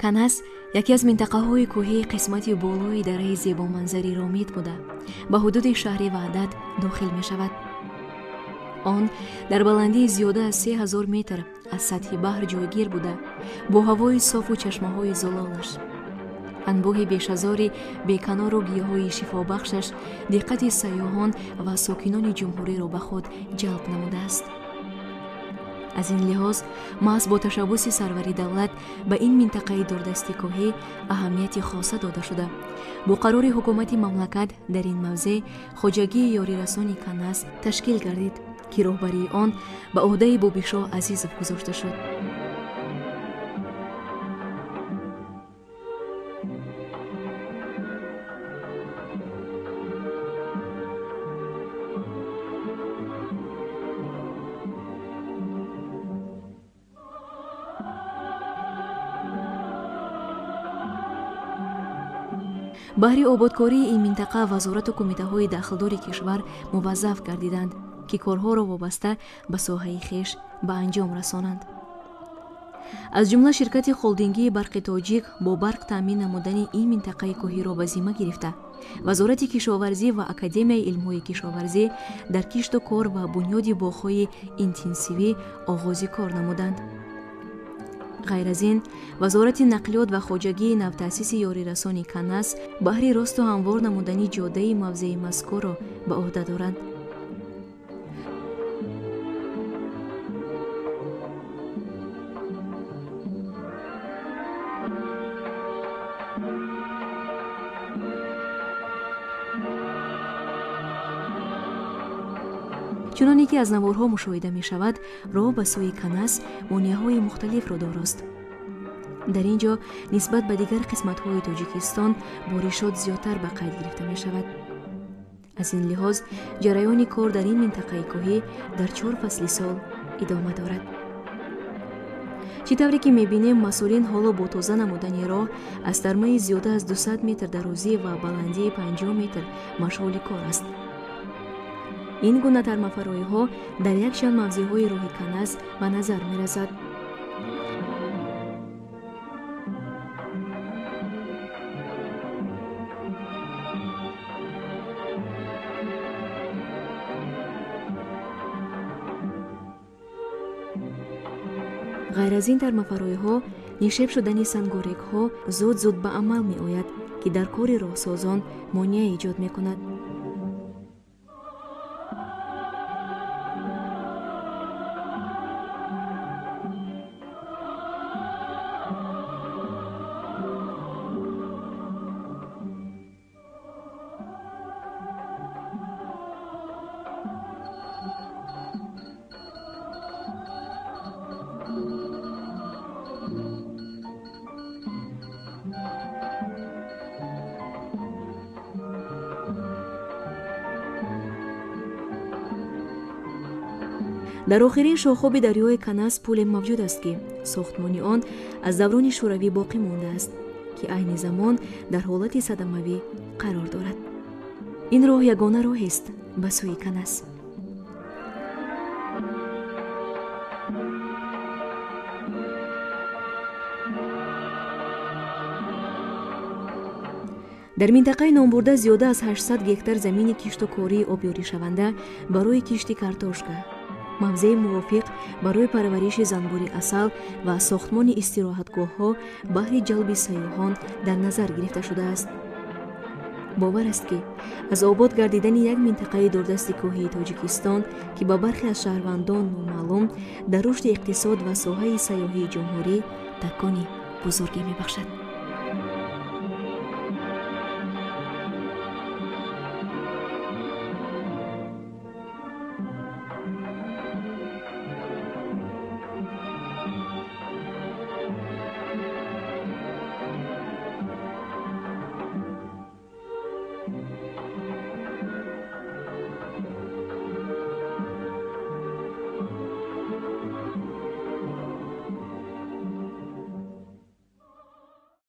Канас яке аз минтақаҳои кӯҳии қисмати болои дараи зебоманзари Ромит буда, ба ҳудуди шаҳри Ваҳдат дохил мешавад. Он дар баландии зиёда аз 3000 метр аз сатҳи баҳр ҷойгир буда, бо ҳавои софу чашмаҳои зулолаш, анбӯҳи бешазори беканору гиёҳҳои шифобахшаш диққати сайёҳон ва сокинони ҷумҳуриро ба худ ҷалб намудааст. Аз ин лиҳоз, маҳз бо ташаббуси сарвари давлат ба ин минтақаи дурдасти кӯҳӣ аҳамияти хоса дода шуда, бо қарори ҳукумати мамлакат дар ин мавзеъ хоҷагии ёрирасони Канас ташкил гардид, ки роҳбарии он ба ӯҳдаи Бобишоҳ Азизов гузошта шуд. Баҳри ободкории ин минтақа вазорату кумитаҳои дахлдори кишвар муваззаф гардиданд, ки корҳоро вобаста ба соҳаи хеш ба анҷом расонанд. Аз ҷумла ширкати холдингии Барқи Тоҷик бо барқ таъмин намудани ин минтақаи кӯҳиро ба зимма гирифта, Вазорати кишоварзӣ ва Академияи илмҳои кишоварзӣ дар кишту кор ва бунёди боғҳои интенсивӣ оғози кор намуданд. Ғайр аз ин, Вазорати нақлиёт ва хоҷагии навтаъсиси ёрирасони Канас баҳри росту ҳамвор намудани ҷодаи мавзеи мазкурро ба ӯҳда доранд. Чуноне ки аз наворҳо мушоҳида мешавад, роҳ ба сӯи Канас монеаҳои мухталифро дорост. Дар ин ҷо нисбат ба дигар қисматҳои Тоҷикистон боришот зиёдтар ба қайд гирифта мешавад. Аз ин лиҳоз ҷараёни кор дар ин минтақаи кӯҳӣ дар 4 фасли сол идома дорад. Чӣ тавре ки мебинем, масъулин ҳоло бо тоза намудани роҳ аз тармаи зиёда аз 200 метр дарозӣ ва баландии 50 метр машғули кор аст. Ин гуна тармафароиҳо дар якчанд мавзеъҳои роҳи Канас ба назар мерасад. Ғайр аз ин тармафароиҳо, нишеб шудани сангорегҳо зуд-зуд ба амал меояд, ки дар кори роҳсозон монеа эҷод мекунад. Дар охирин шохоби дарёи Канас пуле мавҷуд аст, ки сохтмони он аз даврони шӯравӣ боқӣ мондааст, ки айни замон дар ҳолати садамавӣ қарор дорад. Ин роҳ ягона роҳест ба сӯи Канас. Дар минтақаи номбурда зиёда аз 800 гектар замини кишту кории обёришаванда барои кишти картошка, мавзеи мувофиқ барои парвариши занбури асал ва сохтмони истироҳатгоҳҳо баҳри ҷалби сайёҳон дар назар гирифта шудааст. Бовар аст, ки аз обод гардидани як минтақаи дурдасти кӯҳии Тоҷикистон, ки ба бархе аз шаҳрвандон номаълум, дар рушди иқтисод ва соҳаи сайёҳии ҷумҳурӣ такони бузурге мебахшад.